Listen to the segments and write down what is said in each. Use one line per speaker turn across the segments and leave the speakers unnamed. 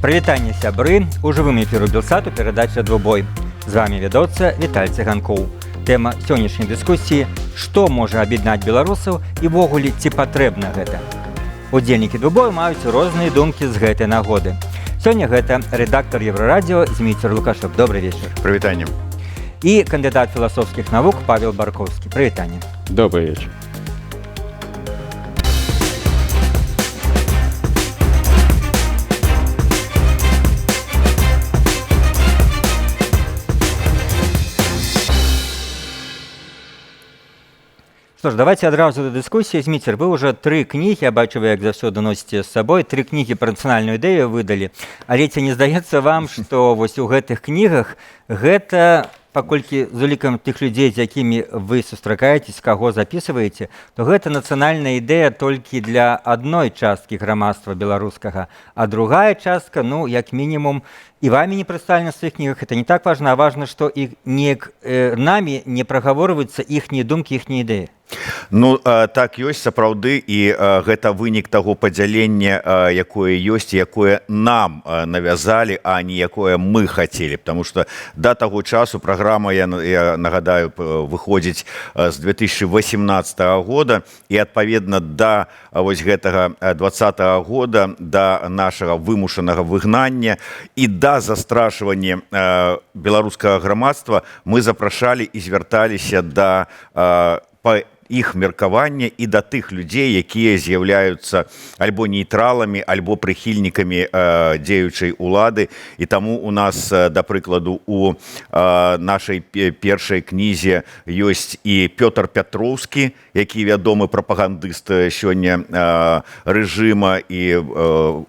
Прывітанне, сябры! У жывым эфіру Белсату перадача «Двубой». З вамі вядоцца Віталь Цыганкоў. Тэма сённяшняй дыскусіі: што можа аб'яднаць беларусаў і ўвогуле ці патрэбна гэта. Удзельнікі двубою маюць розныя думкі з гэтай нагоды. Сёння гэта рэдактар Еўрарадыё Зміцер Лукашук. Добрый вечар.
Прывітанне.
І кандыдат філасофскіх навук Павел Баркоўскі. Прывітанне.
Добрый вечар.
Што ж, давайте адразу да дыскусіі. Зміцер, вы ўжо тры кнігі, я бачу, вы, як заўсёды, носіце з сабой, тры кнігі пра нацыянальную ідэю выдалі. Але ці не здаецца вам, што вось у гэтых кнігах гэта, паколькі з улікам тых людзей, з якімі вы сустракаецесь, каго записываеце, то гэта нацыянальная ідэя толькі для адной часткі грамадства беларускага, а другая частка, ну, як мінімум, і вамі не прадстаўлена ў сваіх кнігах, это не так важна, а важна, што і неяк намі не прагаворваюцца іхнія думкі, іхнія ідэі.
Ну, так ёсць сапраўды, і гэта вынік таго падзялення, якое ёсць, якое нам навязалі, а не якое мы хацелі, потому что да таго часу праграма, я нагадаю, выходзіць з 2018 года, і адпаведна да вось гэтага 20-го года, да нашага вымушанага выгнання і да застрашвання беларускага грамадства мы запрашалі і звярталіся да па іх меркавання і да тых людзей, якія з'яўляюцца альбо нейтраламі, альбо прыхільнікамі дзеючай улады. І таму у нас, да прыкладу, у нашай першай кнізе ёсць і Пётр Пятроўскі, які вядомы прапагандыст сёння рэжыма і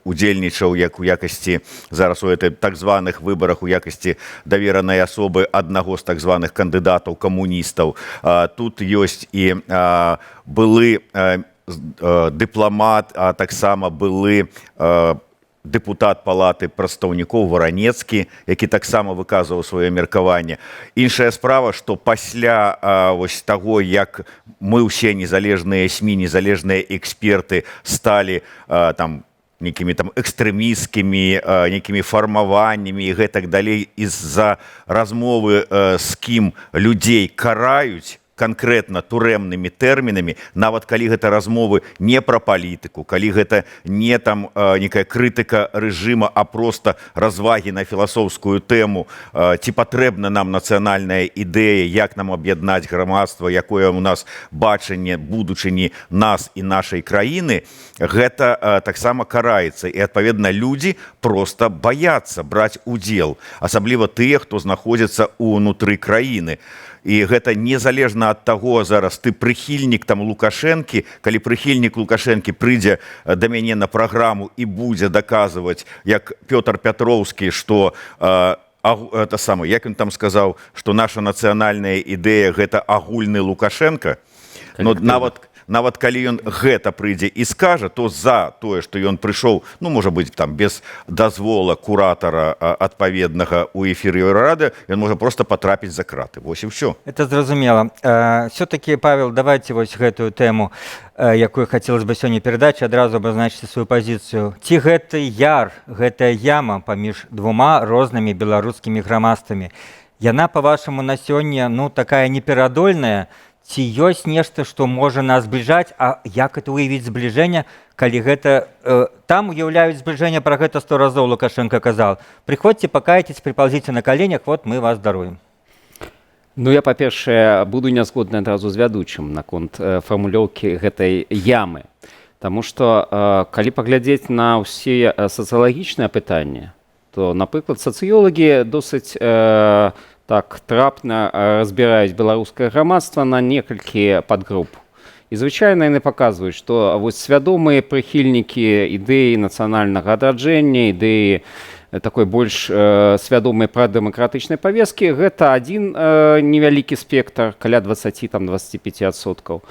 удзельнічаў як у якасці зараз у этой так званых выбарах у якасці даверанай асобы аднаго з так званых кандыдатаў камуністаў. Тут ёсць і былы дыпламат, а таксама былы дэпутат палаты прадстаўнікоў Варанецкі, які таксама выказваў сваё меркаванне. Іншая справа, што пасля вось таго, як мы ўсе незалежныя СМІ, незалежныя эксперты сталі там нейкімі там экстрэмісцкімі нейкімі фармаваннямі і гэтак далей, з-за размовы з кім людзей караюць канкрэтна турэмнымі тэрмінамі, нават калі гэта размовы не пра палітыку, калі гэта не там некая крытыка рэжыма, а просто развагі на філасофскую тэму, ці патрэбна нам нацыянальная ідэя, як нам аб'яднаць грамадства, якое у нас бачанне будучыні нас і нашай краіны, гэта таксама караецца. І адпаведна людзі просто баяцца браць удзел, асабліва тыя, хто знаходзіцца ўнутры краіны. І гэта незалежна ад таго, зараз ты прыхільнік там Лукашэнкі. Калі прыхільнік Лукашэнкі прыйдзе да мяне на праграму і будзе даказваць, як Пётр Пятроўскі, што это самое, як ён там сказаў, што наша нацыянальная ідэя — гэта агульны Лукашенко, но нават калі ён гэта прыйдзе і скажа, то за тое, што ён прыйшоў, ну, можа быць, там без дазвола куратара адпаведнага у эфір Еўрарады, ён можа просто патрапіць за краты. Вось і ўсё.
Это зразумела. Все-таки, Павел, давайте вось гэтую тэму, якую хацелось бы сёння перадаць, адразу абазначыце сваю пазіцыю. Ці гэты яр, гэтая яма паміж двума рознымі беларускімі грамадствамі, яна, па-вашаму, на сёння, ну, такая неперадольная, ці ёсць нешта, што можа нас збліжаць, а як это уявіць збліжэнне, калі гэта там уяўляюць збліжэнне, пра гэта сто разоў Лукашенко казал: «Прыходзьце, пакайцесь, прыпалзіце на каленях, вот мы вас даруем».
Ну, я, па-першае, буду нязгодны адразу з вядучым наконт фармулёўкі гэтай ямы. Таму што калі паглядзець на ўсе сацыялагічныя пытанні, то, напрыклад, сацыёлагі досыць так трапна разбіраюць беларускае грамадства на некалькі падгруп. І звычайна яны паказваюць, што вось свядомыя прыхільнікі ідэі нацыянальнага адраджэння, ідэі такой больш свядомай прадэмакратычнай павескі, гэта адзін невялікі спектр, каля 20, там 25%.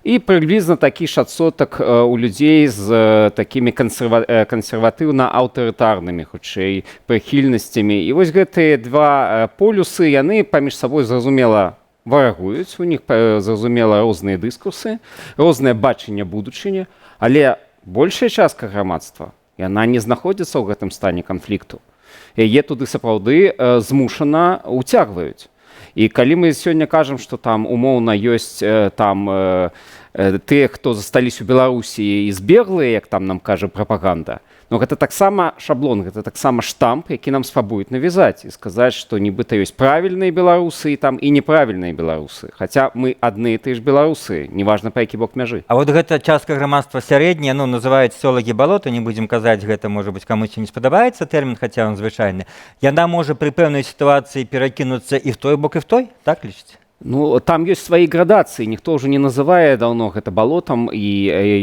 І прыблізна такі ж адсотак у людзей з такімі кансерватыўна-аўтарытарнымі хутчэй прыхільнасцямі. І вось гэтыя два полюсы, яны паміж сабой, зразумела, варагуюць, у них зразумела, розныя дыскурсы, рознае бачанне будучыні, але большая частка грамадства Яна не знаходзіцца ў гэтым стане канфлікту. Яе туды сапраўды змушана ўцягваюць. І калі мы сёння кажам, што там умоўна ёсць там тыя, хто засталіся ў Беларусі і збеглыя, як там нам кажа прапаганда, но гэта таксама шаблон, гэта таксама штамп, які нам спрабуюць навязаць і сказаць, што нібыта ёсць правільныя беларусы і там і неправільныя беларусы. Хаця мы адны і тыя ж беларусы, неважна, па які бок мяжы.
А вот гэта частка грамадства сярэдняя, ну, называюць социолагі балота, не будзем казаць, гэта, можа быць, камусьці не спадабаецца тэрмін, хаця он звычайны. Яна можа пры пэўнай сітуацыі перакінуцца і в той бок, і в той, так лічыце?
Ну, там ёсць свае градацыі, ніхто ўжо не называе даўно гэта балотам, і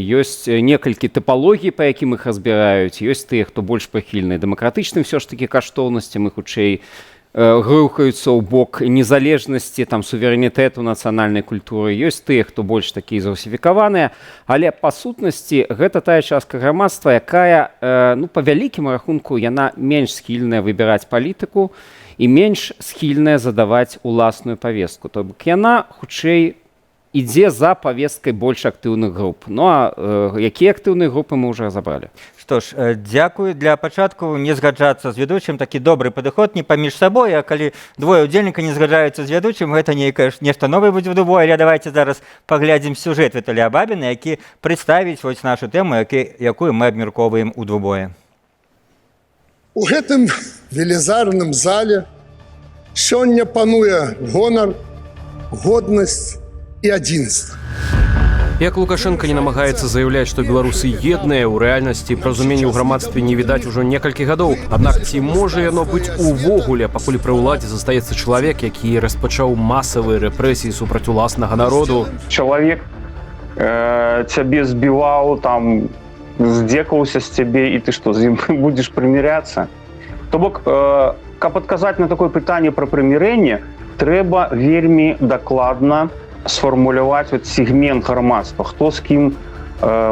ёсць некалькі тыпалогій, па якім іх разбіраюць. Ёсць тыя, хто больш прыхільны дэмакратычным ўсё ж такі каштоўнасцям і хутчэй рухаюцца ў бок незалежнасці, там, суверэнітэту, нацыянальнай культуры. Ёсць тыя, хто больш такія зрусіфікаваныя, але па сутнасці гэта тая частка грамадства, якая ну, па вялікім рахунку, яна менш схільная выбіраць палітыку і менш схільная задаваць уласную павестку. То бок яна хутчэй ідзе за павесткай больш актыўных груп. Ну а якія актыўныя групы, мы ўжо разабралі.
Што ж, дзякую. Для пачатку не згаджацца з ведучым — такі добры падыход, не паміж сабой, а калі двое удзельніка не згаджаюцца з ведучым, гэта нейкае ж нешта новае будзе ў двубоі. Але давайте зараз паглядзім сюжэт Віталя Бабіна, які прадставіць вось нашу тэму, якую мы абмяркоўваем у двубоі.
У гэтым велізарным зале сёння пануе гонар, годнасць і адзінства.
Як Лукашэнка не намагаецца заяўляць, што беларусы едныя, у рэальнасці паразумення ў грамадстве не відаць ужо некалькі гадоў. Аднак ці можа яно быць увогуле, пакуль пры ўладзе застаецца чалавек, які распачаў масавыя рэпрэсіі супраць уласнага народу?
Чалавек цябе збіваў, там, здзекаваўся з цябе, і ты што, з ім будзеш прыміряцца? То бок, каб адказаць на такое пытанне пра прымірэнне, трэба вельмі дакладна сфармуляваць вот сегмент грамадства, хто з кім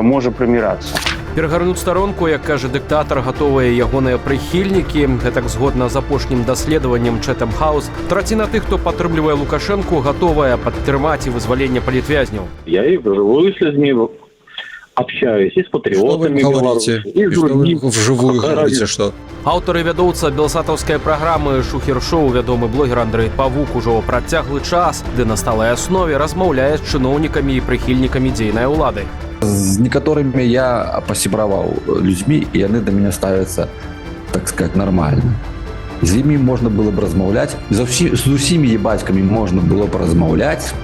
можа прымірацца.
Перагарнуць старонку, як кажа дыктатар, гатовыя ягоныя прыхільнікі. Гэтак, згодна з апошнім даследаваннем Chatham House, траціна тых, хто падтрымлівае Лукашэнку, гатовая падтрымаць і вызваленне палітвязняў.
Я и вживую с людьми общаюсь, и с
Что вы
патриотами
им говорите?
Беларуси, и
И
с
что вы
другими.
вживую
Какая
говорите,
разница?
что?
Аўтар і вядоўца белсатаўскай праграмы «Шухер-шоу», вядомы блогер Андрэй Павук, ужо працяглы час ды на сталай аснове размаўляе з чыноўнікамі і прыхільнікамі дзейнай улады.
З некаторымі я пасябраваў людзьмі, і яны да мяне ставяцца, так сказать, нормально. З імі можна было б размаўляць, з усімі ебацькамі можна было б размаўляць,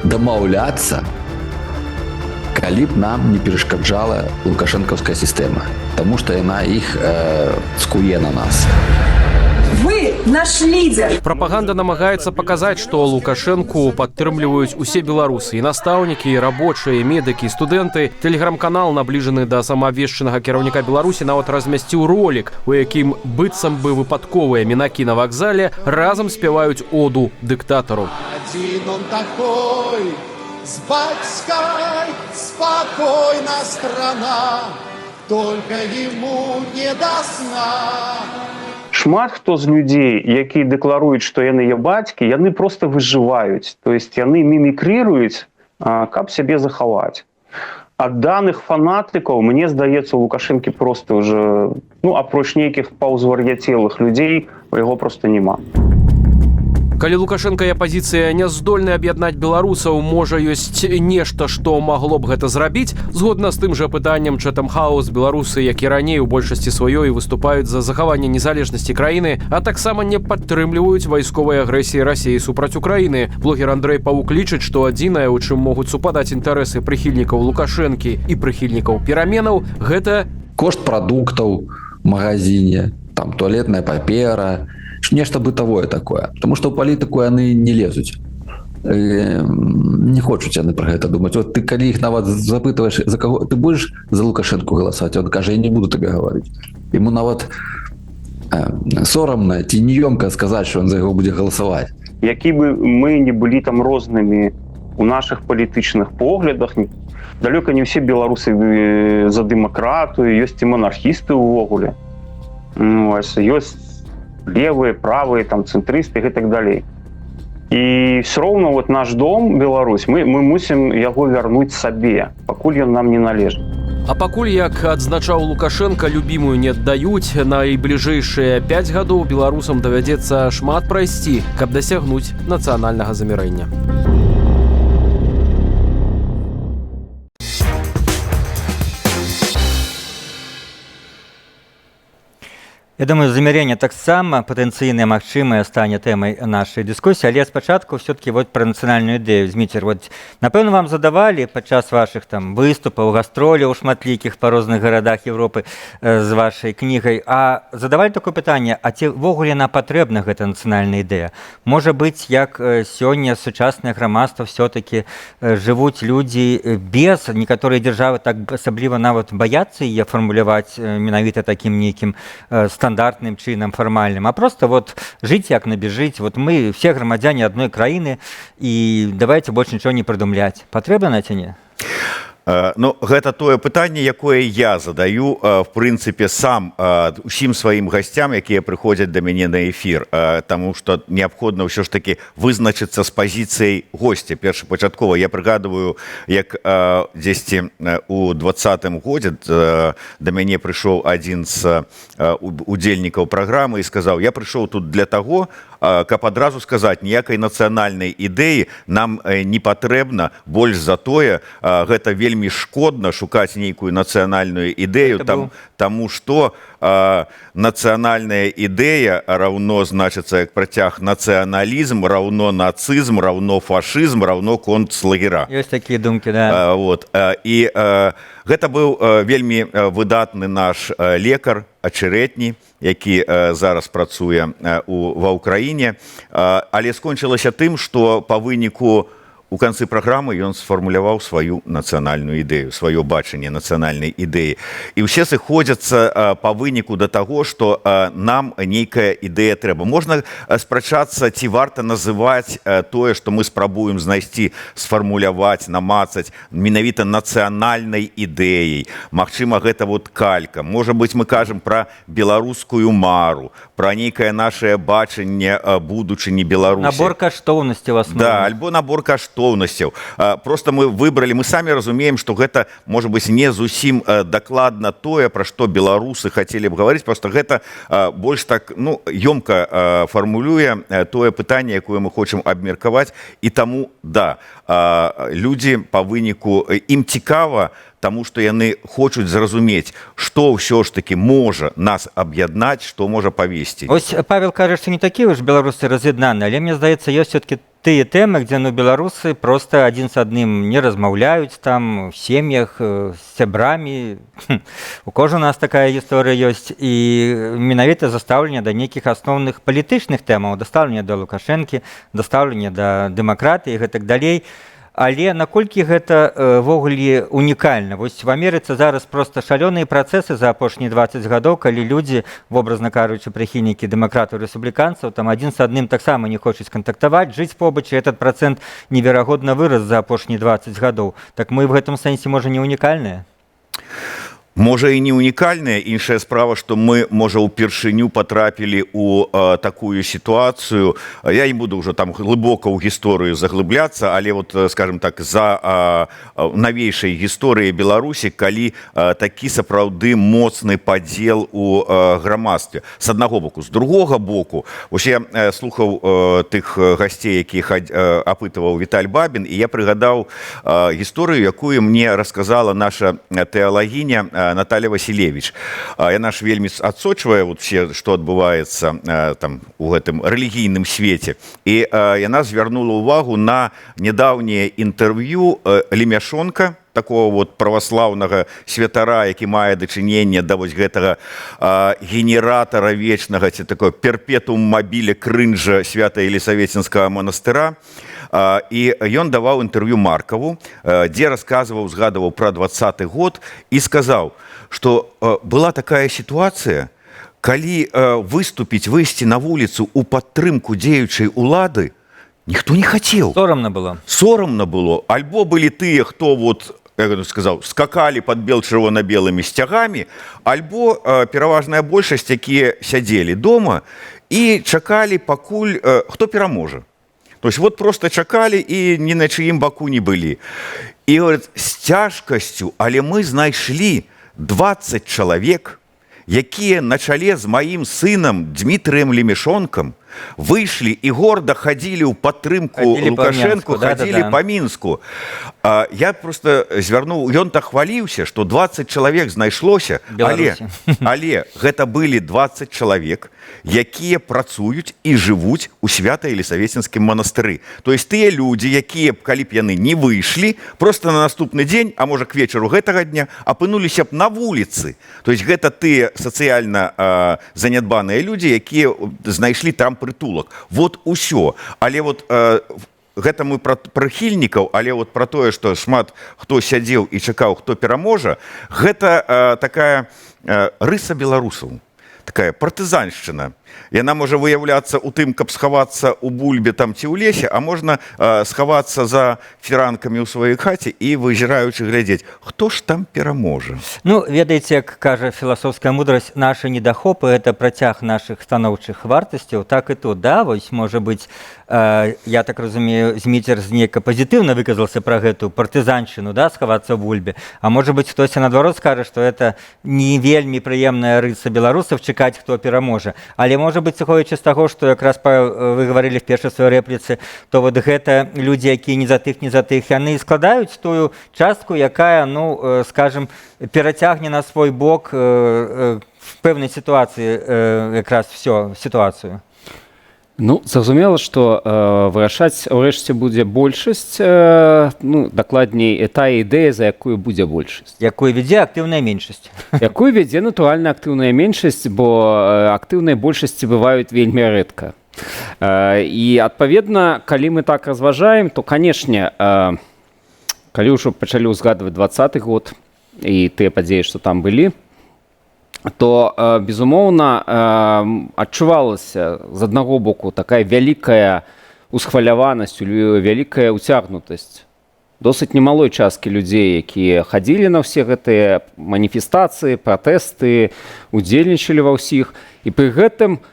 дамаўляцца, калі б нам не перашкаджала лукашэнкаўская сістэма, таму што яна іх цкуе на нас.
Вы наш лидер.
Прапаганда намагаецца паказаць, што Лукашэнку падтрымліваюць усе беларусы: і настаўнікі, і рабочыя, і медыкі, і студэнты. Тэлеграм-канал, набліжаны да самаабвешчанага кіраўніка Беларусі, нават размясціў ролік, у якім быццам бы выпадковыя мінакі на вакзале разам спяваюць оду дыктатару.
Один он такой, с батькой спокойна страна, только ему не до сна.
Шмат хто з людзей, якія дэкларуюць, што яны ябацькі, яны просто выжываюць, то есть яны мімікрыруюць, каб сябе захаваць. Адданых фанатыкаў, мне здаецца, у Лукашэнкі просто уже, ну, апроч нейкіх паўзвар'яцелых людзей, у яго просто няма.
Калі Лукашэнка і апазіцыя не здольны аб'яднаць беларусаў, можа, ёсць нешта, што магло б гэта зрабіць? Згодна з тым жа пытаннем Chatham House, беларусы, як і раней, у большасці сваёй выступаюць за захаванне незалежнасці краіны, а таксама не падтрымліваюць вайсковай агрэсіі Расіі супраць Украіны. Блогер Андрэй Павук лічыць, што адзінае, у чым могуць супадаць інтарэсы прыхільнікаў Лукашэнкі і прыхільнікаў пераменаў, гэта
кошт прадуктаў в магазине, там, туалетная папера, нешта бытавое такое, потому что ў палітыку яны не лезуць. Не хочуць яны про гэта думаць. Вот ты калі іх нават запытваеш, за каго ты будешь, за Лукашенко галасаваць, он кажа: «Я не буду тебе говорить». Ему нават сорамна ці неёмка сказаць, что он за яго будзе галасаваць.
Які бы мы не былі там рознымі у наших палітычных поглядах, далёка не ўсе беларусы за дэмакратыю, ёсць і монархісты ўвогуле. Ну, вось, ёсць левые, правые, там, цэнтрысты і так далей. І все роўна вот наш дом, Беларусь, мы мусім яго вярнуць сабе, пакуль ён нам не належыць.
А пакуль, як адзначаў Лукашэнка, любімую не аддаюць, найбліжэйшыя 5 гадоў беларусам давядзецца шмат прайсці, каб дасягнуць нацыянальнага замірэння.
Я думаю, замірэнне таксама патэнцыйнае, магчымае, стане тэмай нашай дыскусіі, але спачатку все-таки вот пра нацыянальную ідэю. Зміцер, вот, напэўна, вам задавалі падчас вашых там выступаў, гастроляў шматлікіх па розных гарадах Европы з вашай кнігай, а задавалі такое пытанне, а ці ўвогуле яна патрэбна, гэта нацыянальная ідэя? Можа быць, як сёння сучаснае грамадства все-таки жывуць людзі без, некаторыя дзяржавы так асабліва нават баяцца яе фармуляваць менавіта такім нейкім стандартным чынам, фармальным, а просто вот жить як набежить. Вот мы все грамадзяне одной краіны, і давайте больше ничего не прыдумляць. Патрэбна ці не?
Ну, гэта тое пытанне, якое я задаю, в прынцыпе, сам усім сваім гасцям, якія прыходзяць да мяне на эфір, таму што неабходна ўсё ж такі вызначыцца з пазіцыяй госця першапачаткова. Я прыгадываю, як дзесьці у 20-м годзе да мяне прыйшоў адзін з удзельнікаў праграмы і сказаў: «Я прыйшоў тут для таго, каб адразу сказаць, ніякай нацыянальнай ідэі нам не патрэбна, больш за тое, гэта вельмі шкодна шукаць нейкую нацыянальную ідэю,
Это
там,
быў?
таму што нацыянальная ідэя раўно, значыцца, як працяг, нацыяналізм раўно нацызм раўно фашызм раўно концлагера».
Ёсць такія думкі, да.
Вот. І гэта быў вельмі выдатны наш лекар Ачарэтні, які зараз працуе ва Ўкраіне. Але скончылася тым, што па выніку у канцы праграмы ён сфармуляваў сваю нацыянальную ідэю, сваё бачанне нацыянальнай ідэі. І ўсе сыходзяцца па выніку да таго, што нам нейкая ідэя трэба. Можна спрачацца, ці варта называць тое, што мы спрабуем знайсці, сфармуляваць, намацаць, менавіта нацыянальнай ідэяй. Магчыма, гэта вот калька. Можа быць, мы кажам пра беларускую мару, пра нейкае нашае бачанне будучыні Беларусі.
Набор каштоўнасцяў асноўных.
Да, альбо набор каштоўнасцяў. Просто мы выбралі, мы самі разумеем, што гэта, можа быць, не зусім дакладна тое, пра што беларусы хацелі б гаварыць, просто гэта больш так, ну, ёмка фармулюе тое пытанне, якое мы хочам абмеркаваць. І таму, да, людзі па выніку, ім цікава, таму што яны хочуць зразумець, што ўсё ж такі можа нас аб'яднаць, што можа павесці.
Ось Павел кажа, што не такія ўж беларусы раз'яднаны, але мне здаецца, ёсць все-таки тыя тэмы, дзе, ну, беларусы просто адзін з адным не размаўляюць там в сем'ях, з сябрамі. У кожнага нас такая гісторыя ёсць, і менавіта за стаўленне да нейкіх асноўных палітычных тэмаў, да стаўлення да Лукашэнкі, да стаўлення да дэмакратыі і гэтак далей. Але наколькі гэта ўвогуле унікальна? Вось в Амерыцы зараз просто шалёныя працэсы за апошнія 20 гадоў, калі людзі, вобразна кажучы, прыхільнікі дэмакратаў, рэспубліканцаў, там адзін з адным таксама не хочуць кантактаваць, жыць побач, і этот працэнт неверагодна вырас за апошнія 20 гадоў. Так мы в гэтым сэнсе, можа, не унікальныя?
Можа, і не унікальная. Іншая справа, што мы, можа, упершыню патрапілі ў такую сітуацыю. Я не буду ўжо там глыбока ў гісторыю заглыбляцца, але вот, скажем так, за навейшай гісторыі Беларусі, калі такі сапраўды моцны падзел у грамадстве. З аднаго боку, з другога боку, вось я слухаў тых гасцей, якіх апытываў Віталь Бабін, і я прыгадаў гісторыю, якую мне расказала наша тэалагіня Наталья Василевич. Яна ж вельмі адсочвае вот все, што адбываецца там у гэтым рэлігійным свеце. І яна звярнула ўвагу на нядаўняе інтэрв'ю Лемяшонка, такого вот праваслаўнага святара, які мае дачыненне да вось гэтага генератара вечнага ці такое перпетум мабіля крынжа Свята-Елісавецінскага манастыра. І ён даваў інтэрв'ю Маркаву, дзе расказваў, згадываў пра 20-ы год і сказаў, што была такая сітуацыя, калі выступіць, выйсці на вуліцу ў падтрымку дзеючай улады ніхто не хацеў.
Сорамна было.
Сорамна было. Альбо былі тыя, хто вот, як я сказаў, скакалі пад бел-чырвона-белымі сцягамі, альбо пераважная большасць, якія сядзелі дома і чакалі, пакуль хто пераможа. То есть вот просто чакалі і ні на чыім баку не былі. І говорит, з цяжкасцю, але мы знайшлі 20 чалавек, якія на чале з маім сынам Дмітрием Лемешонкам выйшлі і горда хадзілі ў падтрымку
Хадзілі па
Лукашэнку,
Менску, да-да-да.
хадзілі па Мінску. Я просто звярнуў, ён так хваліўся, што 20 чалавек знайшлося, але,
Беларусі.
але гэта былі 20 чалавек, якія працуюць і жывуць у Свята-Елісавецінскім манастыры. То есть тыя людзі, якія б, калі б яны не выйшлі, просто на наступны дзень, а можа, к вечару гэтага дня, апынуліся б на вуліцы. То есть гэта тыя сацыяльна занядбаныя людзі, якія знайшлі там прытулак. Вот усё. Але вот гэта мы пра прыхільнікаў, але вот пра тое, што шмат хто сядзеў і чакаў, хто пераможа, гэта такая рыса беларусаў, такая партызаншчына. Яна можа выяўляцца ў тым, каб схавацца ў бульбе там ці ў лесе, а можна схавацца за фіранкамі ў сваёй хаце і, вызіраючы, глядзець, хто ж там пераможа.
Ну, ведаеце, як кажа філасофская мудрасць, нашы недахопы — это працяг нашых станоўчых вартасцяў. Так і тут, да, вось, можа быць, я так разумею, Зміцер неяк пазітыўна выказаўся пра гэту партызаншчыну, да, схавацца ў бульбе. А можа быць, хтосьці наадварот скажа, што это не вельмі прыемная рыса беларусаў — чакаць, хто пераможа. Але можа быць, сыходзячы з таго, што якраз вы гаварылі в першай сваёй рэпліцы, то вот гэта людзі, якія не за тых, не за тых, яны складаюць тую частку, якая, ну, скажем, перацягне на свой бок в пэўнай сітуацыі якраз всё сітуацыю.
Ну, зразумела, што вырашаць ўрэшце будзе большасць, ну, дакладней, тая ідэя, за якую будзе большасць.
Якую вядзе актыўная меншасць.
Якую вядзе, натуральна, актыўная меншасць, бо актыўныя большасці бываюць вельмі рэдка. І адпаведна, калі мы так разважаем, то, канешне, калі ўжо пачалі ўзгадваць 20-ы год і тыя падзеі, што там былі, то безумоўна, адчувалася з аднаго боку такая вялікая усхваляванасць, вялікая ўцягнутасць досыць немалой часткі людзей, якія хадзілі на ўсе гэтыя маніфестацыі, пратэсты, удзельнічалі ва ўсіх, і пры гэтым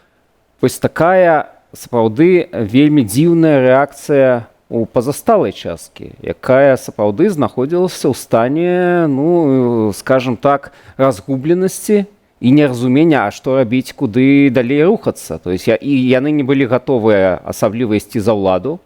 вось такая сапраўды вельмі дзіўная рэакцыя у пазасталай часткі, якая сапраўды знаходзілася ў стане, ну, скажем так, разгубленасці і неразумення, а што рабіць, куды далей рухацца. То есть і яны не былі гатовыя асабліва ісці за ўладу,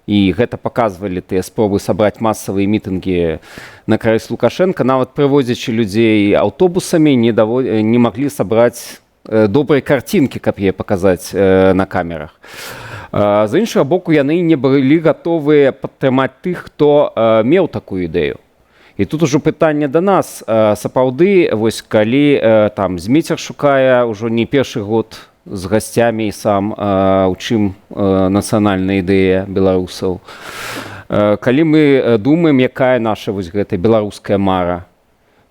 і гэта паказвалі тыя спробы сабраць масавыя мітынгі на карысць Лукашенко. Нават прывозячы людзей аўтобусамі, не маглі сабраць добрай карцінкі, каб яе паказаць на камерах. З іншага боку, яны не былі гатовыя падтрымаць тых, хто меў такую ідэю. І тут ужо пытанне да нас. Сапраўды, вось калі там Зміцер шукае ўжо не першы год з гасцямі і сам, у чым нацыянальная ідэя беларусаў. Калі мы думаем, якая наша вось гэта беларуская мара,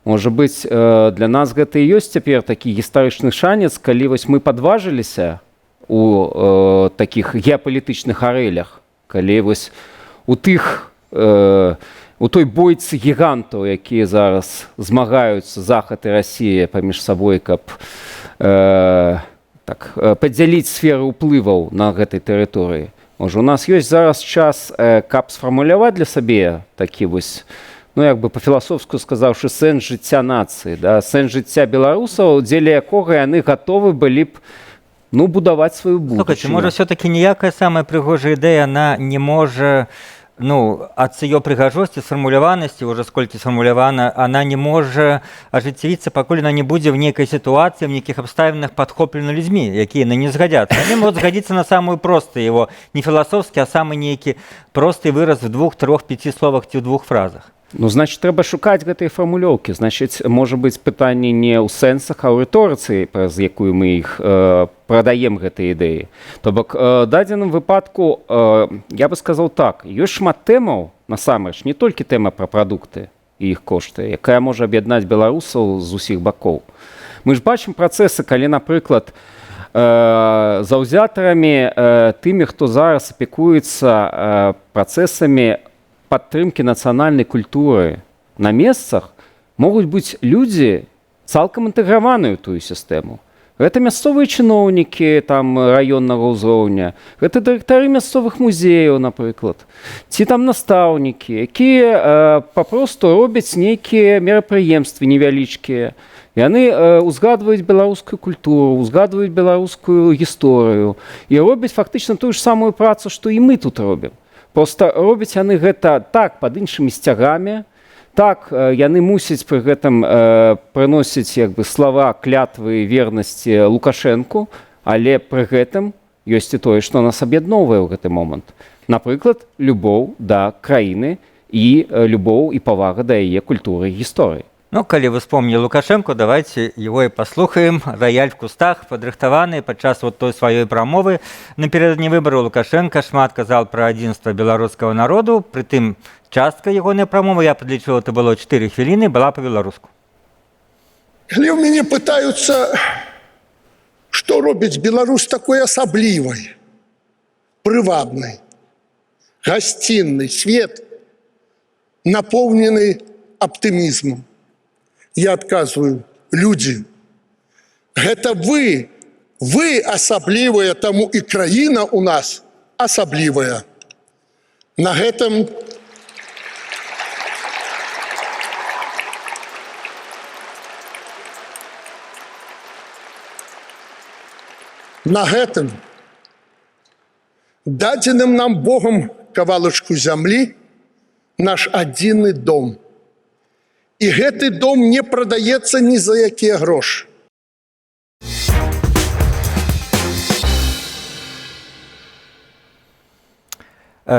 можа быць, для нас гэта і ёсць цяпер такі гістарычны шанец, калі вось мы падважыліся у такіх геапалітычных арэлях, калі вось у той бойцы гігантаў, якія зараз змагаюцца, Захад і Расія, паміж сабой, каб так падзяліць сферы ўплываў на гэтай тэрыторыі. Можа, у нас ёсць зараз час, каб сфармуляваць для сабе такі вось, ну, як бы па-філасофску сказаўшы, сэнс жыцця нацыі, да, сэнс жыцця беларусаў, дзеля якога яны гатовы былі б, ну, будаваць сваю
Слухайте,
будучыню.
Можа, все-таки ніякая самая прыгожая ідэя, она не можа, ну, ад ее прыгажосці, сфармуляванасці, уже сколькі сфармулявана, она не можа ажыццявіцца, пакуль она не будзе в нейкай сітуацыі, в нейкіх абставінах падхоплена людзьмі, якія на не згадзяцца. Они могуць згадзіцца на самую просты его, не філасофскі, а самы нейкі просты выраз в двух, трох, пяці словах ці ў двух фразах.
Ну, значит, трэба шукаць гэтыя фармулёўкі. Значыць, можа быць, пытанне не ў сэнсах, а ў рыторыцы, праз якую мы іх прадаем, гэтыя ідэі. То бок, дадзеным выпадку, я бы сказаў так, ёсць шмат тэмаў, насамрэч, не толькі тэма пра прадукты і іх кошты, якая можа аб'яднаць беларусаў з усіх бакоў. Мы ж бачым працэсы, калі, напрыклад, заўзятарамі, тымі, хто зараз апекуецца працэсамі падтрымкі нацыянальнай культуры на месцах, могуць быць людзі, цалкам інтэграваныя ў тую сістэму. Гэта мясцовыя чыноўнікі там раённага ўзроўня, гэта дырэктары мясцовых музеяў, напрыклад, ці там настаўнікі, якія папросту робяць нейкія мерапрыемствы невялічкія. Яны узгадваюць беларускую культуру, узгадваюць беларускую гісторыю і робяць фактычна тую ж самую працу, што і мы тут робім. Просто робяць яны гэта так пад іншымі сцягамі. Так, яны мусяць пры гэтым прыносіць як бы слова клятвы вернасці Лукашэнку, але пры гэтым ёсць і тое, што нас аб'ядноўвае ў гэты момант. Напрыклад, любоў да краіны і любоў і павага да яе культуры і гісторыі.
Ну, калі вы вспомнили Лукашенко, давайте его и послухаем. «Рояль в кустах», падрыхтаваны падчас вот той сваёй прамовы напередадні выбараў. Лукашенко шмат казал пра адзінства беларускага народу, прытым частка ягонай прамовы, я падлічыў, это было 4 хвіліны, была па-беларуску.
Калі ў мяне пытаюцца, што робіць Беларусь такой асаблівай, прывабнай, гасціннай, свет, напоўнены аптымізмам, я адказваю: людзі. Гэта вы, вы асаблівыя, таму і краіна у нас асаблівая. На гэтым дадзеным нам Богом кавалачку зямлі, наш адзіны дом. І гэты дом не прадаецца ні за якія грошы.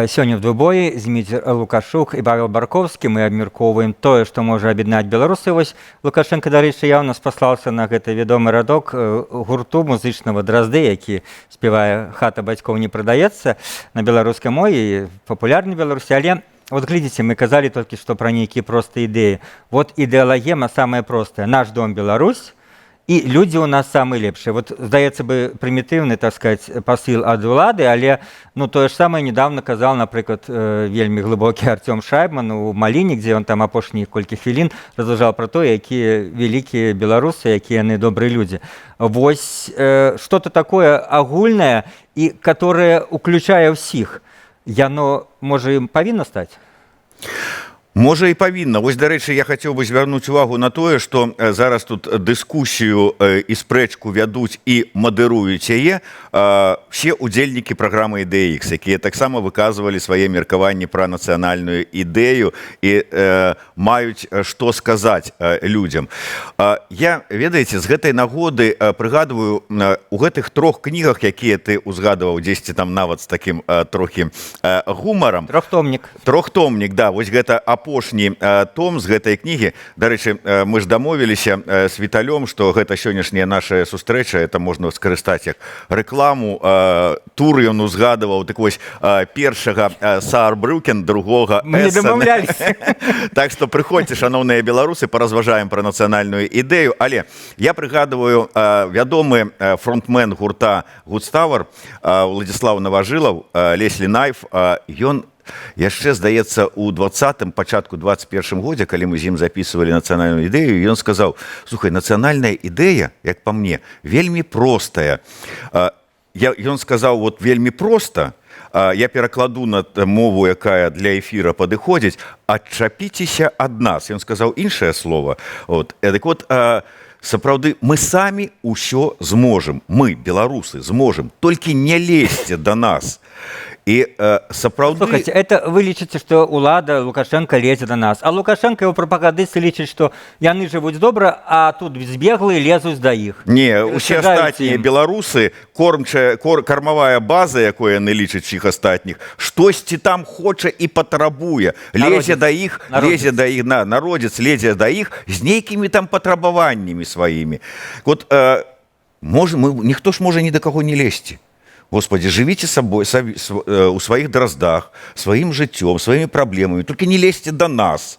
Сёння в двубоі Зміцер Лукашук і Павел Барковскі. Мы абмяркоўваем тое, што можа аб'яднаць беларусаў. Вось Лукашенко, дарэчы, яўна спаслаўся на гэты вядомы радок гурту музычнага «Дразды», які спявае «Хата бацькоў не прадаецца» на беларускай мове і папулярны Беларусі. Але вот глядзіце, мы казалі толькі што пра нейкія простыя ідэі. Вот ідэалагема самая простая: наш дом — Беларусь, і людзі ў нас самыя лепшыя. Вот, здаецца бы, прымітыўны, так сказать, пасыл ад улады, але, ну, тое ж самае недавно казал, напрыклад, вельмі глыбокі Артём Шайбман у Маліне, дзе он там апошнія колькі хвілін разважаў пра то, якія вялікія беларусы, якія яны добрыя людзі. Вось что-то такое агульнае і которое уключае ўсіх, яно можа ім павінна стаць.
Можа, і павінна. Вось, дарэчы, я хацеў бы звярнуць увагу на тое, што зараз тут дыскусію і спрэчку вядуць і мадыруюць яе все удзельнікі праграмы «Ідэя X», якія таксама выказвалі свае меркаванні пра нацыянальную ідэю і маюць што сказаць людзям. Я, ведаеце, з гэтай нагоды прыгадваю, у гэтых трох кнігах, якія ты узгадываў дзесьці там нават з такім трохі гумарам.
Трохтомнік.
Трохтомнік, да, вось гэта апошні том з гэтай кнігі. Дарэчы, мы ж дамовіліся з Віталём, што гэта сённяшняя наша сустрэча, это можна скарыстаць як рэкламу. Тур ён узгадываў, так вось, першага Саарбрюкен, другога
Мы не
Эссен.
дамаўляліся.
Так што прыходзьце, шаноўныя беларусы, паразважаем пра нацыянальную ідэю. Але я прыгадываю, вядомы фронтмен гурта Гудставар Владислав Наважылаў, Леслі Найф, ён яшчэ, здаецца, у 20-м, пачатку 21 годзе, калі мы з ім записывалі нацыянальную ідэю, ён сказаў: «Слухай, нацыянальная ідэя, як па мне, вельмі простая». Ён сказаў вот вельмі проста, я перакладу на мову, якая для эфіра падыходзіць: «Адчапіцеся ад нас». Ён сказаў іншае слово. Вот. Так вот, сапраўды, мы самі ўсё зможам, мы, беларусы, зможам, толькі не лезьце да нас. І сапраўды.
Слухайте, это вы лічыце, што улада, Лукашенко лезе до нас. А Лукашенко, его прапагандысты лічаць, што яны жывуць добра, а тут збеглыя лезуць да іх.
Не, усе
Перашкаджаюць
астатнія
ім.
беларусы, кормчая, кармавая база, якой яны лічаць усіх астатніх, штосьці там хоча і патрабуе, лезе
Народзец.
да іх,
Народзец.
лезе да іх, на народзец лезе да іх з нейкімі там патрабаваннямі сваімі. Вот, можа, мы, ніхто ж можа ні да каго не лезці. Господи, жывіце сабой у сваіх Драздах, сваім жыццём, сваімі праблемамі, толькі не лезьце да нас.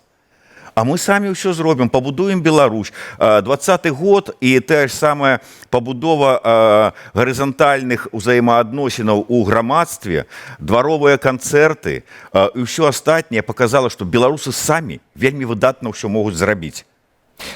А мы самі ўсё зробім, пабудуем Беларусь. 20-ы год і тая ж самая пабудова гарызантальных узаемаадносінаў у грамадстве, дваровыя канцэрты і ўсё астатняе показала, што беларусы самі вельмі выдатна ўсё могуць зрабіць.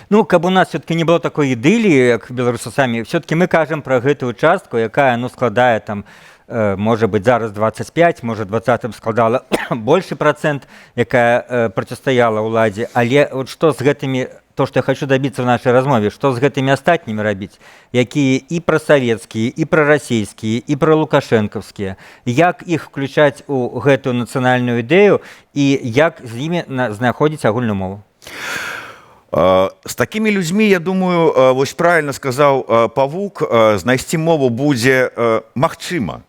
Ну, каб у нас все-таки не было такой ідыліі, як беларусы самі, все-таки мы кажам пра гэтую частку, якая, ну, складае там, можа быть, зараз 25, можа, 20 складала большы працэнт, якая процістаяла ўладзе. Але вот што з гэтымі, то, што я хочу дабіцца в нашай размове, што з гэтымі астатнімі рабіць, якія і прасавецкія, і прарасійскія, і пралукашэнкаўскія, як іх включаць у гэтую нацыянальную ідэю і як з імі знаходзіць агульную мову?
З такімі людзьмі, я думаю, вось правильно сказаў Павук, знайсці мову будзе магчыма.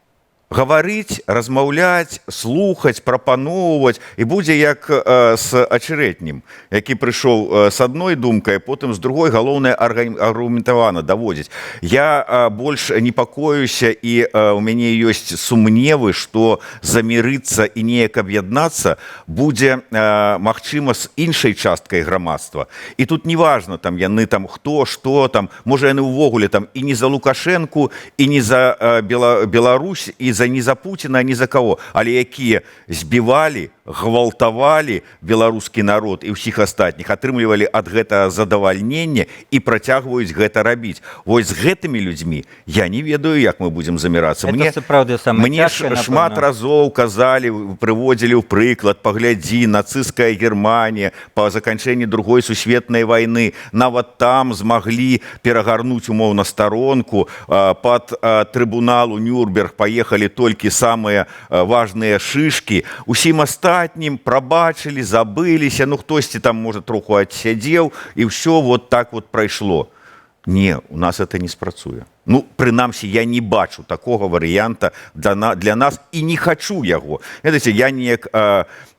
Гаварыць, размаўляць, слухаць, прапаноўваць, і будзе як з Ачарэтнім, які прыйшоў з адной думкай, потым з другой, галоўнае аргументавана даводзіць. Я больш непакоюся, і у мяне ёсць сумневы, што замірыцца і неяк аб'яднацца будзе магчыма з іншай часткай грамадства. І тут неважна, там яны там хто, што там, можа, яны ўвогуле там і не за Лукашэнку, і не за Беларусь, і за не за Пуціна, ні за кого, але якія збівалі, гвалтавалі беларускі народ і ўсіх астатніх, атрымлівалі ад гэтага задавальненне і працягваюць гэта рабіць. Вось з гэтымі людзьмі я не ведаю, як мы будзем замірацца.
Это
Мне
сапраўды самае
мне
цяжкае,
шмат
напэўна.
разоў казалі, прыводзілі ў прыклад: паглядзі, нацысцкая Германія па заканчэнні Другой сусветнай вайны, нават там змаглі перагарнуць умоўна старонку, пад трыбунал у Нюрнберг паехалі толькі самыя важныя шышкі, усім астатнім прабачылі, забыліся, ну, хтосьці там, можа, троху адсядзеў, і ўсё вот так вот прайшло. Не, у нас это не спрацуе. Ну, прынамсі, я не бачу такога варыянта для нас і не хачу яго. Ведаеце, я неяк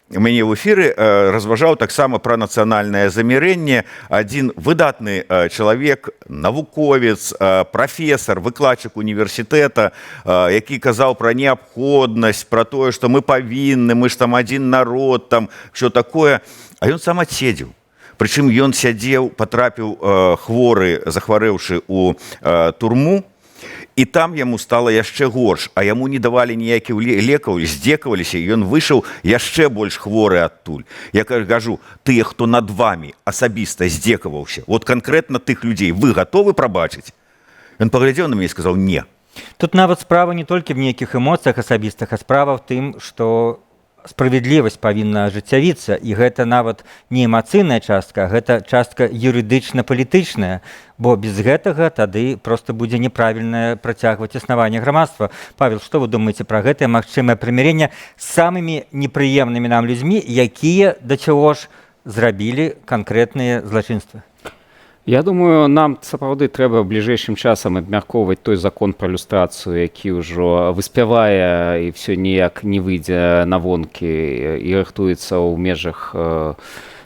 мяне ў эфіры разважаў таксама пра нацыянальнае замірэнне адзін выдатны чалавек, навуковец, прафесар, выкладчык універсітэта, які казаў пра неабходнасць, пра тое, што мы павінны, мы ж там адзін народ, там всё такое, а ён сам адседзеў. Прычым ён сядзеў, патрапіў хворы, захварэўшы, у турму, і там яму стала яшчэ горш, а яму не давалі ніякіх лекаў, здзекаваліся, і ён выйшаў яшчэ больш хворы адтуль. Я кажу: тыя, хто над вамі асабіста здзекаваўся, вот канкрэтна тых людзей вы гатовы прабачыць? Ён паглядзеў на мяне і сказаў: не.
Тут нават справа не толькі в нейкіх эмоцыях асабістых, а справа в тым, што справядлівасць павінна ажыццявіцца, і гэта нават не эмацыйная частка, гэта частка юрыдычна-палітычная, бо без гэтага тады просто будзе неправільнае працягваць існаванне грамадства. Павел, што вы думаеце пра гэтае магчымае прымірэнне з самымі непрыемнымі нам людзьмі, якія да чаго ж зрабілі канкрэтныя злачынствы?
Я думаю, нам сапраўды трэба бліжэйшым часам абмяркоўваць той закон пра люстрацыю, які ўжо выспявае і всё ніяк не выйдзе на вонкі і рыхтуецца ў межах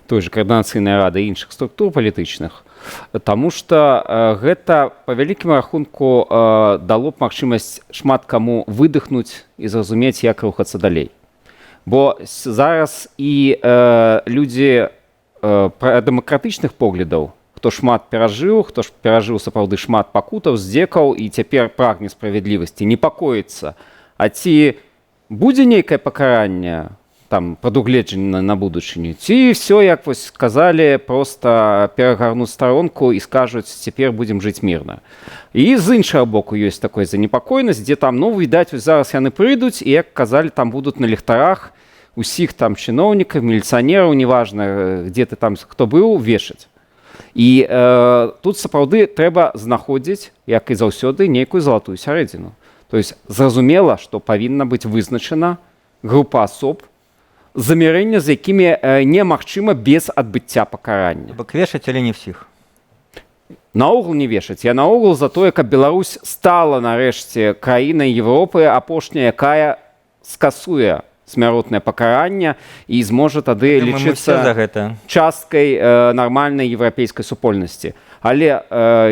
той же Каардынацыйнай рады, іншых структур палітычных. Таму што гэта па вялікім рахунку дало б магчымасць шмат каму выдыхнуць і зразумець, як рухацца далей. Бо зараз і людзі дэмакратычных поглядаў, хто шмат перажыў, хто ж перажыў сапраўды шмат пакутаў, здзекаў і цяпер прагне справядлівасці, непакоіцца. А ці будзе нейкае пакаранне там прадугледжана на будучыню, ці всё, як вось сказалі, просто перагарнуць старонку і скажуць: цяпер будзем жыць мірна. І з іншага боку ёсць такое занепакоенасць, дзе там, ну, відаць, вось зараз яны прыйдуць і, як казалі, там будуць на ліхтарах усіх там чыноўнікаў, міліцыянераў, неважна, где ты там, хто быў, вешаць. І тут сапраўды трэба знаходзіць, як і заўсёды, нейкую залатую сярэдзіну. То есть зразумела, што павінна быць вызначана група асоб, замірэння з якімі немагчыма без адбыцця пакарання.
Бок вешаць, але не ўсіх.
Наогул не вешаць. Я наогул за тое, каб Беларусь стала нарэшце краінай Европы апошняя, якая скасуе смяротнае пакаранне і зможа тады
Думаю, мы все
лічыцца
за гэта.
часткай нармальнай еўрапейскай супольнасці. Але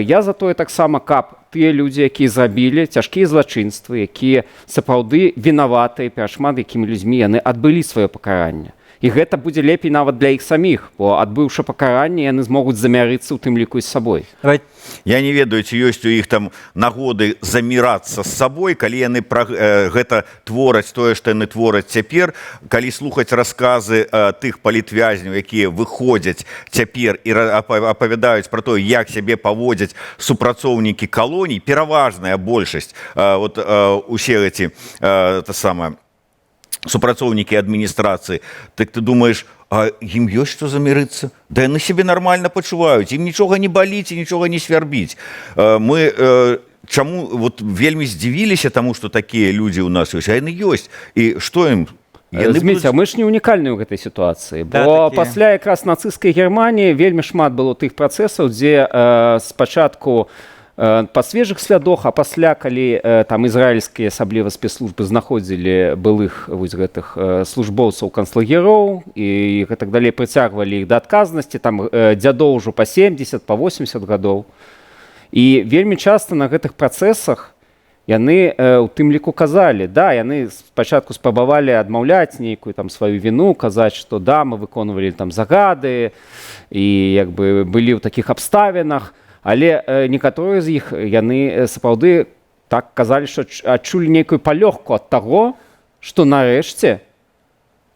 я за тое таксама, каб тыя людзі, якія зрабілі цяжкія злачынствы, якія сапраўды вінаватыя перад шмат якімі людзьмі, яны адбылі сваё пакаранне. І гэта будзе лепей нават для іх саміх, бо, адбыўшы пакаранне, яны змогуць замярыцца, у тым ліку і з сабой.
Давай.
Я не ведаю, ці ёсць у іх там нагоды замірацца з сабой, калі яны пра гэта твораць тое, што яны твораць цяпер, калі слухаць расказы тых палітвязняў, якія выходзяць цяпер і апавядаюць пра тое, як сябе паводзяць супрацоўнікі калоній, пераважная большасць, вот усе эти та самая супрацоўнікі адміністрацыі, так ты думаеш, а ім ёсць што замірыцца? Да яны сябе нармальна пачуваюць, ім нічога не баліць і нічога не свярбіць. Мы чаму вот вельмі здзівіліся таму, што такія людзі ў нас ёсць, а яны ёсць. І што ім? Яны
Зміцер,
будуць
мы ж не унікальныя ў гэтай сітуацыі,
Да,
бо
такія.
пасля якраз нацысцкай Германіі вельмі шмат было тых працэсаў, дзе спачатку па свежых слядох, а пасля, калі там ізраільскія асабліва спецслужбы знаходзілі былых вось гэтых службоўцаў канцлагероў і гэтак далей, прыцягвалі іх да адказнасці, там дзядоў ужо па 70, па 80 гадоў. І вельмі часта на гэтых працэсах яны у тым ліку казалі, да, яны спачатку спрабавалі адмаўляць нейкую там сваю віну, казаць, што да, мы выконвалі там загады і як бы былі ў такіх абставінах, але некаторыя з іх, яны сапраўды так казалі, што адчулі нейкую палёгку ад таго, што нарэшце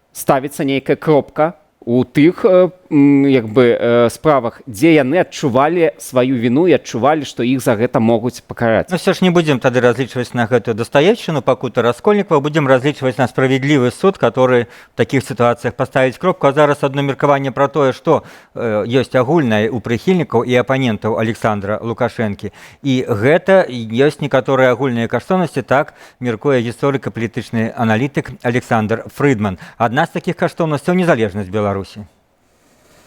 ставіцца нейкая кропка у тых як бы справах, дзе яны адчувалі сваю віну і адчувалі, што іх за гэта могуць пакараць.
Ну, все ж не будем тады разлічваць на гэтую Дастаевшчыну, пакуту Раскольнікава, будем разлічваць на справядлівы суд, который в таких сітуацыях паставіць кропку. А зараз одно меркаванне пра тое, што ёсць агульнае у прыхільнікаў і апанентаў Александра Лукашэнкі. І гэта ёсць некаторыя агульныя каштоўнасці, так мяркуе гісторык і палітычны аналітык Александр Фрыдман. Адна з такіх каштоўнасцяў — незалежнасць Беларусі.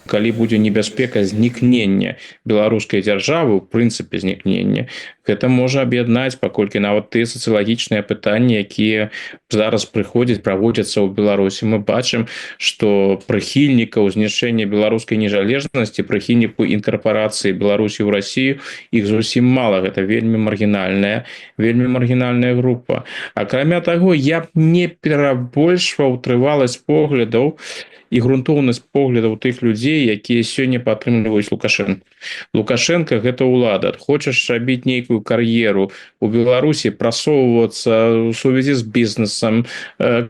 Калі будзе небяспека знікнення беларускай дзяржавы, у прынцыпе знікнення, гэта можа аб'яднаць, паколькі нават тыя сацыялагічныя пытанні, якія зараз прыходзяць, праводзяцца ў Беларусі, мы бачым, што прыхільнікаў знішчэння беларускай незалежнасці, прыхільніку інкарпарацыі Беларусі ў Расію, іх зусім мала. Гэта вельмі маргінальная група. Акрамя таго, я б не перабольшваў трываласць поглядаў і грунтоўнасць поглядаў тых людзей, якія сёння падтрымліваюць Лукашенко. Лукашенко — гэта ўлада. Хочаш рабіць нейкую кар'еру у Беларусі, прасоўвацца у сувязі з бізнесам,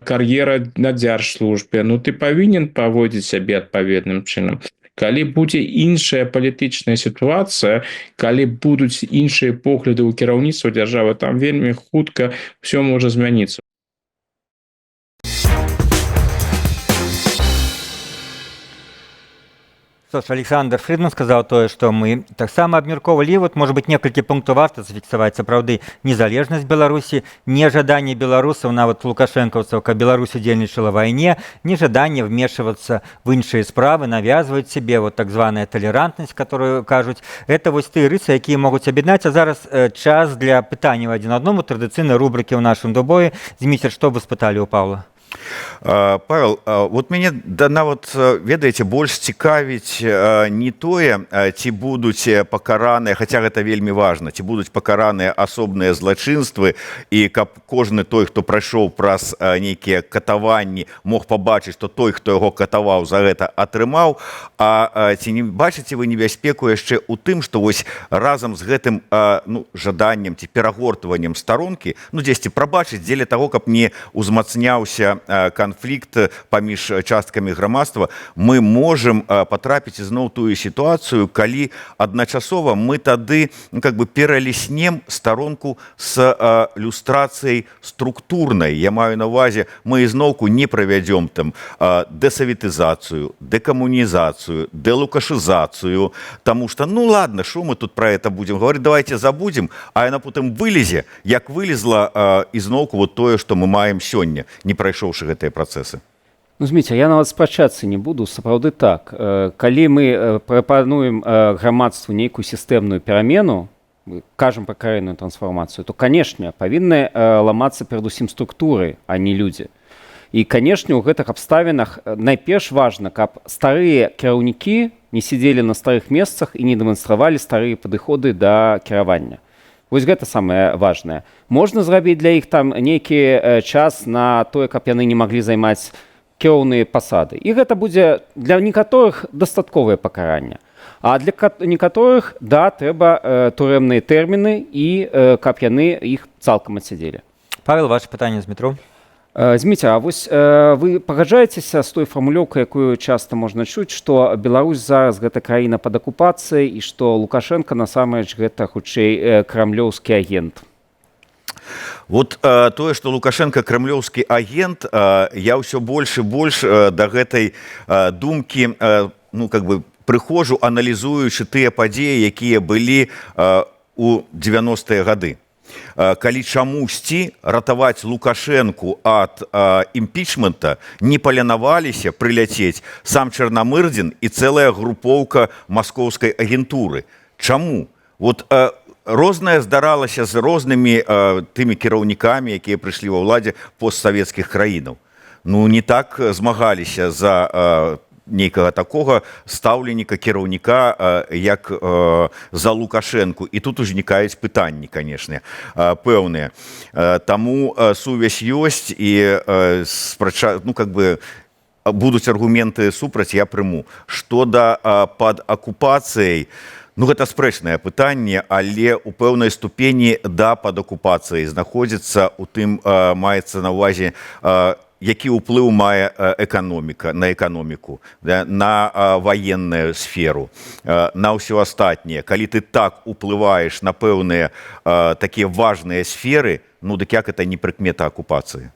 кар'ера на дзяржслужбе, ну, ты павінен паводзіць сябе адпаведным чынам. Калі будзе іншая палітычная сітуацыя, калі будуць іншыя погляды ў кіраўніцтва дзяржавы, там вельмі хутка все можа змяніцца.
Што ж, Александр Фридман сказаў тое, што мы таксама абмяркоўвалі. Вот, может быть, некалькі пунктаў варта зафіксаваць. Сапраўды, незалежнасць Беларусі, нежаданне беларусаў, нават лукашэнкаўцаў, каб Беларусь удзельнічала вайне, нежаданне вмешиваться в іншыя справы, навязваюць себе, вот так званая талерантнасць, которую кажуць. Это вось тыя рысы, якія могуць аб'яднаць. А зараз час для пытанняў адзін адному, традыцыйнай рубрыкі ў нашым двубоі. Зміцер, што вы спыталі ў Павла?
Павел, вот мяне, да, нават, ведаеце, больш цікавіць не тое, ці будуць пакараныя, хаця гэта вельмі важна, ці будуць пакараныя асобныя злачынствы і каб кожны той, хто прайшоў праз нейкія катаванні, мог пабачыць, што той, хто яго катаваў, за гэта атрымаў. А ці не бачыце вы небяспеку яшчэ ў тым, што вось разам з гэтым ну, жаданнем ці перагортваннем старонкі, ну, дзесьці прабачыць дзеля таго, каб не узмацняўся канфлікт паміж часткамі грамадства, мы можам патрапіць ізноў тую сітуацыю, калі адначасова мы тады, ну, как бы пераліснем старонку с люстрацыяй структурнай. Я маю на увазе, мы ізноўку не правядзём там дэсаветызацыю, дэкамунізацыю, дэлукашызацыю, таму что, ну ладно, что мы тут про это будем говорить, давайте забудем, а яна потым вылезе, як вылезла ізноўку вот тое, что мы маем сёння, не прайшоўшы гэтыя працэсы.
Ну, Зміцер, я нават спрачацца не буду, сапраўды так. Калі мы прапануем грамадству нейкую сістэмную перамену, мы кажам пра карэнную трансфармацыю, то, канешне, павінны ламацца перадусім структуры, а не людзі. І, канешне, у гэтых абставінах найперш важна, каб старыя кіраўнікі не сидзелі на старых месцах і не дэманстравалі старыя падыходы да кіравання. Вось гэта самае важнае. Можна зрабіць для іх там нейкі час на тое, каб яны не маглі займаць кіроўныя пасады. І гэта будзе для некаторых дастатковае пакаранне. А для некаторых, да, трэба турэмныя тэрміны і каб яны іх цалкам адсядзелі.
Павел, ваше пытанне Змітру.
Зміцер, а вось вы пагаджаецеся з той фармулёўкай, якую часта можна чуць, што Беларусь зараз гэта краіна пад акупацыяй і што Лукашэнка насамрэч гэта хутчэй крамлёўскі агент?
Вот тое, што Лукашэнка крамлёўскі агент, я ўсё больш і больш да гэтай думкі ну, как бы прыходжу, аналізуючы тыя падзеі, якія былі у 90-е гады. Калі чамусьці ратаваць Лукашэнку ад імпічмента не палянаваліся прыляцець сам Чарнамырдзін і цэлая групоўка маскоўскай агентуры. Чаму? Вот рознае здаралася з рознымі тымі кіраўнікамі, якія прыйшлі ва ўладзе постсавецкіх краінаў. Ну, не так змагаліся за нейкага такога стаўленіка кіраўніка, як за Лукашэнку. І тут узнікаюць пытанні, канешне, пэўныя. Таму сувязь ёсць і спрача, ну, как бы будуць аргументы супраць, я прыму. Што да пад акупацыяй, ну, гэта спрэчнае пытанне, але у пэўнай ступені да, пад акупацыяй знаходзіцца, у тым маецца на ўвазе, які ўплыў мае эканоміка на эканоміку, да, на ваенную сферу, на ўсё астатняе. Калі ты так уплываеш на пэўныя такія важныя сферы, ну дык як это не прыкмета акупацыі?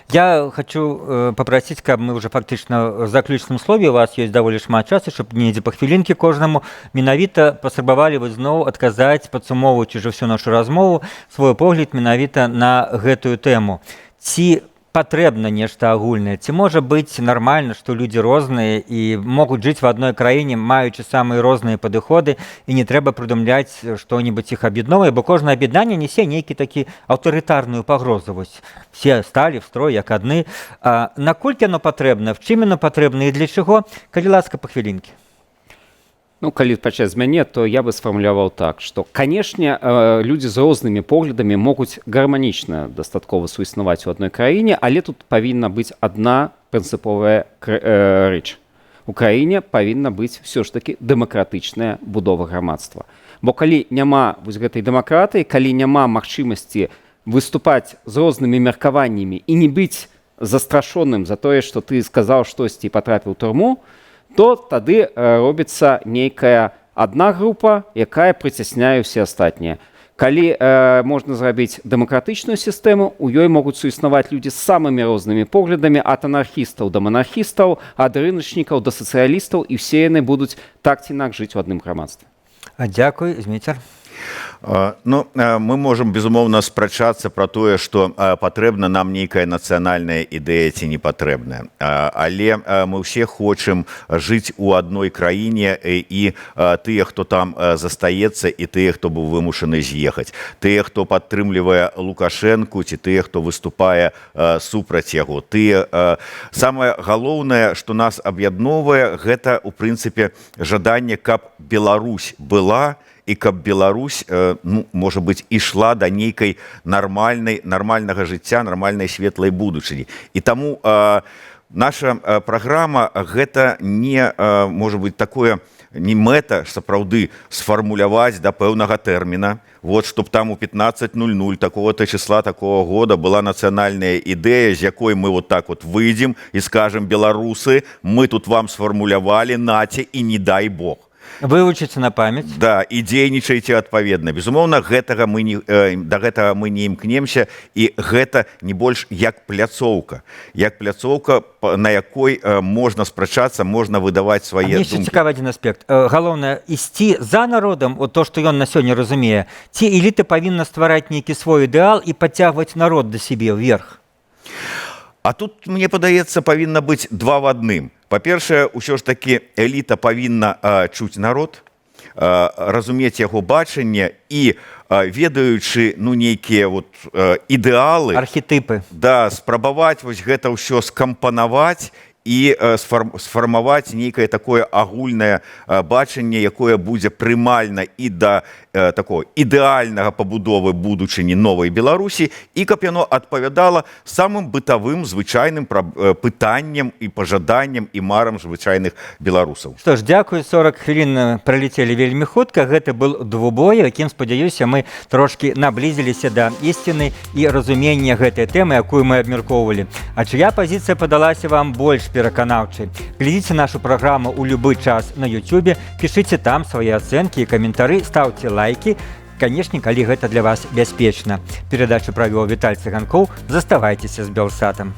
Я хочу попросить, каб мы уже фактычна в заключным слове, у вас ёсць даволі шмат часу, чтобы недзе па хвілінкі кожнаму менавіта паспрабавалі вы зноў адказаць, падсумоўваючы уже всю нашу размову, свой погляд менавіта на гэтую тэму. Ці патрэбна нешта агульнае, ці можа быць нармальна, што людзі розныя і могуць жыць в адной краіне, маючы самыя розныя падыходы, і не трэба прыдумляць што-нибудь іх аб'ядноўвае, бо кожнае аб'яднанне несе нейкі такі аўтарытарную пагрозу? Вось все сталі в строй як адны. Наколькі оно патрэбна, в чым яно патрэбна і для чаго? Калі ласка, па хвілінкі.
Ну, калі пачаць з мяне, то я бы сфармуляваў так, што, канешне, людзі з рознымі поглядамі могуць гарманічна дастаткова суіснаваць у адной краіне, але тут павінна быць адна прынцыповая рэч. У краіне павінна быць ўсё ж такі дэмакратычная будова грамадства. Бо калі няма вось гэтай дэмакратыі, калі няма магчымасці выступаць з рознымі меркаваннямі і не быць застрашоным за тое, што ты сказаў штосьці і патрапіў у турму, то тады робіцца нейкая адна група, якая прыцясняе ўсе астатнія. Калі можна зрабіць дэмакратычную сістэму, у ёй могуць суіснаваць людзі з самымі рознымі поглядамі, ад анархістаў да манархістаў, ад рыначнікаў да сацыялістаў, і ўсе яны будуць так ці інакш жыць у адным грамадстве.
Дзякуй, Зміцер.
Ну, мы можам, безумоўна, спрачацца пра тое, што патрэбна нам нейкая нацыянальная ідэя ці не патрэбная. Але мы ўсе хочам жыць у адной краіне, і тыя, хто там застаецца, і тыя, хто быў вымушаны з'ехаць, тыя, хто падтрымлівае Лукашэнку, ці тыя, хто выступае супраць яго. Тыя, самае галоўнае, што нас аб'ядноўвае, гэта у прынцыпе жаданне, каб Беларусь была і каб Беларусь, ну, можа быць, ішла да нейкай нармальнага жыцця, нармальнай светлай будучыні. І таму наша праграма гэта не можа быць такое, не мэта сапраўды сфармуляваць да пэўнага тэрміна, вот чтоб там у 15:00 такого-то числа такого года была нацыянальная ідэя, з якой мы вот так вот выйдзем і скажем: «Беларусы, мы тут вам сфармулявалі, наце і не дай бог».
Вывучыце на памяць.
Да, і дзейнічайце адпаведна. Безумоўна, гэтага мы не да гэтага мы не імкнемся, і гэта не больш як пляцоўка, на якой можна спрачацца, можна выдаваць свае
Мне яшчэ
думкі.
цікавы адзін аспект. Галоўнае ісці за народам, от то, што ён на сёння разумее, ці эліта павінна ствараць нейкі свой ідэал і падцягваць народ да сябе вверх?
А тут, мне падаецца, павінна быць два в адным. Па-першае, ўсё ж такі эліта павінна чуць народ, разумець яго бачанне і, ведаючы, ну, нейкія вот ідэалы,
архетыпы,
да, спрабаваць вось гэта ўсё скампанаваць. І сфармаваць нейкае такое агульнае бачанне, якое будзе прымальна і да такого ідэальнага пабудовы будучыні новай Беларусі, і каб яно адпавядала самым бытавым, звычайным пытанням і пажаданням і марам звычайных беларусаў.
Што ж, дзякую. 40 хвілін праляцелі вельмі хутка. Гэта был двубой, якім, спадзяюся, мы трошкі наблізіліся да ісціны і разумення гэтай тэмы, якую мы абмяркоўвалі. А чыя пазіцыя падалася вам больш пераканаўчай? Глядзіце нашу праграму ў любы час на Ютубе, пішыце там свае ацэнкі і каментары, стаўце лайкі, канешне, калі гэта для вас бяспечна. Перадачу правёў Віталь Цыганкоў. Заставайцеся з Белсатам.